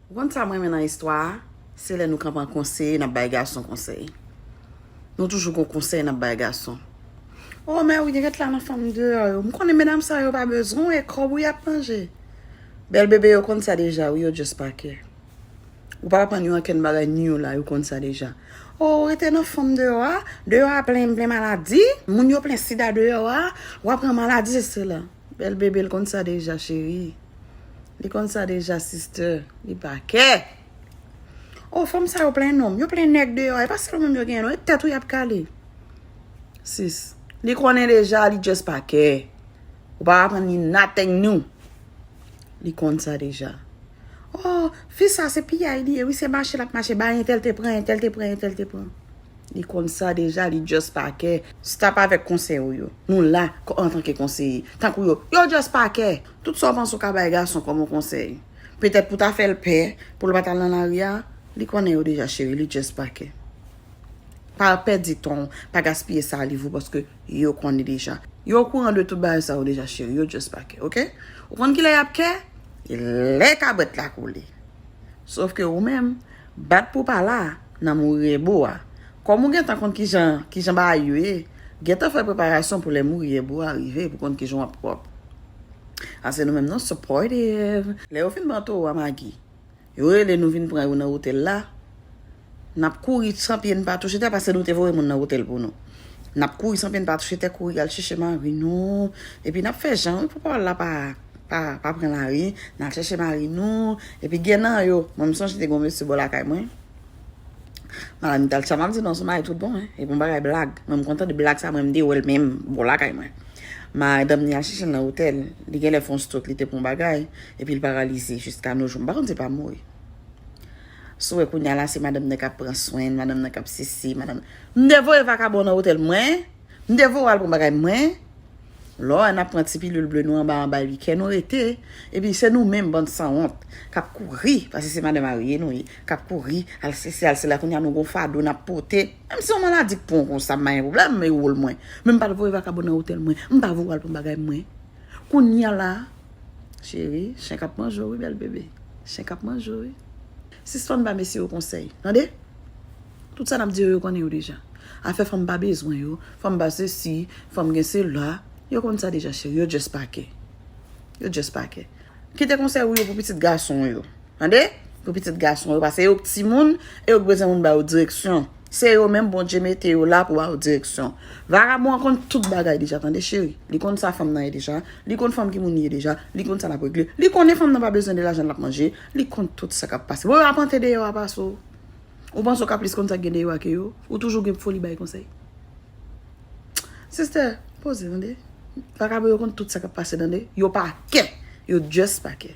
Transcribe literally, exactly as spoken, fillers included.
Ou konn sa m renmen nan istwa a? Se lè nou kanpe an konseye, n ap bay gason konsèy. Nou toujou gon konsèy n ap bay gason. Oh, men wi, gen kèk la nan fanm deyò yo. M konnen medam sa yo pa bezwen w, e kòb ou y ap manje. Bèl bebe yo konn sa deja, wi, yo just pa kè. Ou pa aprann yo ankenn bagay ni yo la, yo konn sa deja. Oh, ou rete nan fanm deyò a, deyò a plen, plen maladi, moun yo plen sida deyò a, w ap pran maladi, se sela. Bèl bebe, l konn sa deja, cheri. Li konn sa deja, sister. Li pa kè. Oh, fanm sa yo plen nonm, yo plen nèg deyò, e pa sèl ou menm yo genyen non, e tèt ou y ap kale. Sis, li konnen deja, li just pa kè. Ou pa aprann li nothing new. Li konn sa deja. Oh, fi sa se piyay li ye, wi, se mache l ap mache, bay entèl te pran, entèl te pran, entèl te pran. Li konn sa deja, li just pa kè. Stop avèk konsèy ou yo. Nou la, ko-, antanke konseye. Tankou yo, yo just pa kè. Tout sa w panse w ka bay gason kòm yon konsèy. Petèt pou ta fè l pè, pou l pa t al nan lari a, li konnen yo deja, cheri, li just pa kè. Pa pèdi tan w, pa gaspiye saliv ou, paske yo konnen deja. Yo okouran de tout bagay sa yo deja, cheri, yo just pa kè, oke? Ou konn kilè y ap kè? Lè kabrèt la koule. Sof ke ou menm, bat pou pa la, nan mouri ebo a. Kòm ou gentan konn kijan, kijan bagay yo ye, gentan fè preparasyon pou lè mouri ebo a rive, pou konn kijan w ap pwòp. Ase nou menm nou supportive. Lè yo fin ban towo a magi, yo rele nou vin pran yo nan otèl la. N ap kouri san pye n pa touche tè, paske nou te voye moun nan otèl pou nou. N ap kouri san pye n pa touche tè, kouri al chèche mari nou. Epi n ap fè jan, wi, pou pawòl la pa, pa, pa pran lari. N al chèche mari nou. Epi gen nan yo, mwen m sonje te gon mesye bò lakay mwen. Madanm li t al chama, m di non, se yon mari tout bon, en. Epi yon bagay blag. Mwen m kontan de blag sa, mwen m te wè l menm bò lakay mwen. Madanm li al chèche l nan otèl. Li genlè fè yon stroke, li te pran yon bagay. Epi l paralize jiska no jou. M pa konn si l pa mouri. Si w wè kounye a la, se madanm nan k ap pran swen, madanm nan k ap sisi, madanm. M te voye vakabon nan otèl mwen, m te voye al pran bagay mwen. Lò, n ap pran ti pilil ble nou anba, anba li, kè nou rete. Epi se nou menm, bann sanwont, k ap kouri, paske se madanm marye nou ye, k ap kouri, al sisi, al sela, kounye a nou gon fado n ap pote. Menm si yon maladi k pran w konsa, m pa gen pwoblèm, e wòl mwen. Men m pa t voye vakabon nan otèl mwen, m pa voye al pran bagay mwen. Kounye a la, cheri, chen k ap manje w, wi, bèl bebe. Chen k ap manje w, wi. Sispann ba mesye yo konsèy, tande? Tout sa n ap di yo, yo konnen yo deja. Afè fanm pa bezwen yo, fanm pa sesi, fanm gen sela, yo konn sa deja, cheri, yo just pa kè. Yo just pa kè. Kite konsèy ou yo pou pitit gason w yo. Tande? Pou pitit gason yo, paske yo k timoun, e yo k bezwen moun ba yo direksyon. Se yo menm Bondye mete yo la pou ba yo direksyon. Vakabon an konn tout bagay deja, tande cheri. Li konn sa fanm nan ye deja, li konn fanm ki moun li ye deja, li konn sa l ap regle. Li konnen fanm nan pa bezwen de lajan l ap manje, li konn tout sa k ap pase. Bon, yo ap antre deyò a pase w. Ou panse w ka plis konn sa k gen deyò a ke yo? Ou toujou gen foli bay konsèy. Sister, poze, tande. Vakabon yo konn tout sa k ap pase, tande. Yo pa kè. Yo just pa kè.